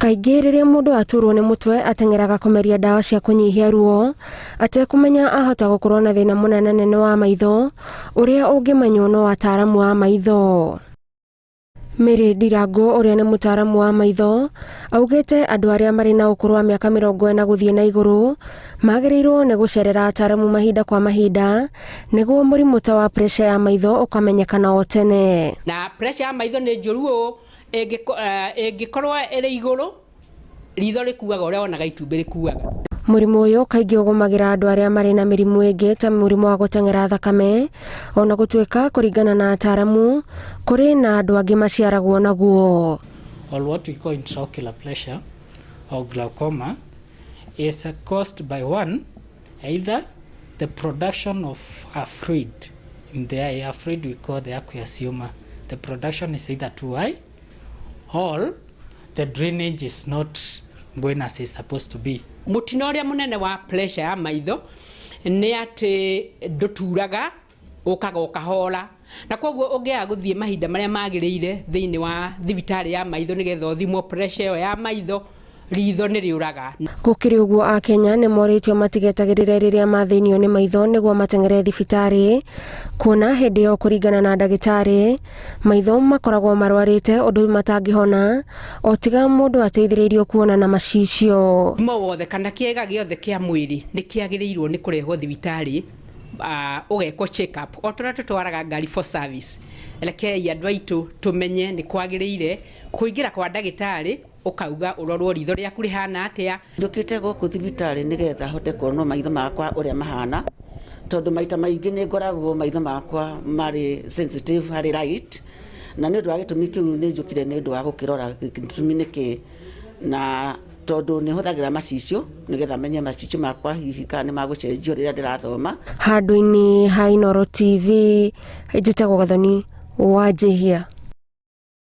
Kaingĩ rĩrĩa mũndũ aturwo nĩ mũtwe ateng'eraga kũmeria ndawa cia kũnyihia ruo atekũmenya ahota gũkorwo na thĩna mũnenanene wa maitho ũrĩa ũngĩmenywo no ataaramu a maitho. Mary Ndirango ũrĩa nĩ mũtaaramu wa maitho augĩte andũ arĩa marĩ na ũkũrũ wa mĩaka 40 gũthiĩ na igũrũ magĩrĩirwo nĩ gũcerera ataaramu mahinda kwa mahinda nĩguo mũrimũ ta wa pressure ya maitho ũkamenyekana o tene. Na pressure ya maitho nĩ njũru ũũ ĩngĩkorwo ĩrĩ igũrũ ritho rĩkuaga ũrĩa wonaga itumbĩ rĩkuaga. Mũrimũ ũyũ kaingĩ ũgũmagĩra andũ arĩa marĩ na mĩrimũ ĩngĩ ta mũrimũ wa gũteng'era thakame, ona gũtuĩka kũringana na ataaramu kũrĩ na andũ angĩ maciaragwo naguo. Or what we call intraocular pressure or glaucoma is caused by one, either the production of a fluid in the eye, a fluid we call the aqueous humor. The production is either too high or the drainage is not going as it's supposed to be. Mũtino ũrĩa mũnene wa pressure ya maitho nĩ atĩ ndũturaga, ũkaga o kahora, na koguo ũngĩaga gũthiĩ mahinda marĩa magĩrĩire thĩinĩ wa thibitarĩ ya maitho nĩgetha ũthimwo pressure ĩyo ya maitho, ritho nĩ rĩũraga. Gũkĩrĩ ũguo, Akenya nĩ morĩtio matigetagĩrĩre rĩrĩa mathĩnio nĩ maitho nĩguo mateng'ere thibitarĩ, kuona hĩndĩ ĩyo kũringana na ndagĩtarĩ, maitho makoragwo marwarĩte ũndũ matangĩhona o tiga mũndũ ateithĩrĩirio kuona na macicio. Mũrimũ wothe kana kĩega gĩothe kĩa mwĩrĩ nĩ kĩagĩrĩirwo nĩ kũrehwo thibitarĩ ũgekwo check up o tũrĩa tũtwaraga ngari for service. Rekei andũ aitũ tũmenye nĩ kwagĩrĩire kũingĩra kwa ndagĩtarĩ ũkauga ũrorwo ritho rĩaku rĩhana atĩa. Njũkĩte gũkũ thibitarĩ nĩgetha hote kuonwo maitho makwa ũrĩa mahana, tondũ maita maingĩ nĩ ngoragwo maitho makwa marĩ sensitive harĩ light, na nĩ ũndũ wa gĩtũmi kĩu nĩ njũkire nĩ ũndũ wa gũkĩrora gĩtũmi nĩ kĩ, na tondũ nĩ hũthagĩra macicio nĩgetha menye macicio makwa hihi kana nĩ magũcenjio rĩrĩa ndĩrathoma. Handũ-inĩ ha Inooro TV, njĩtagwo Gathoni wa Njihia.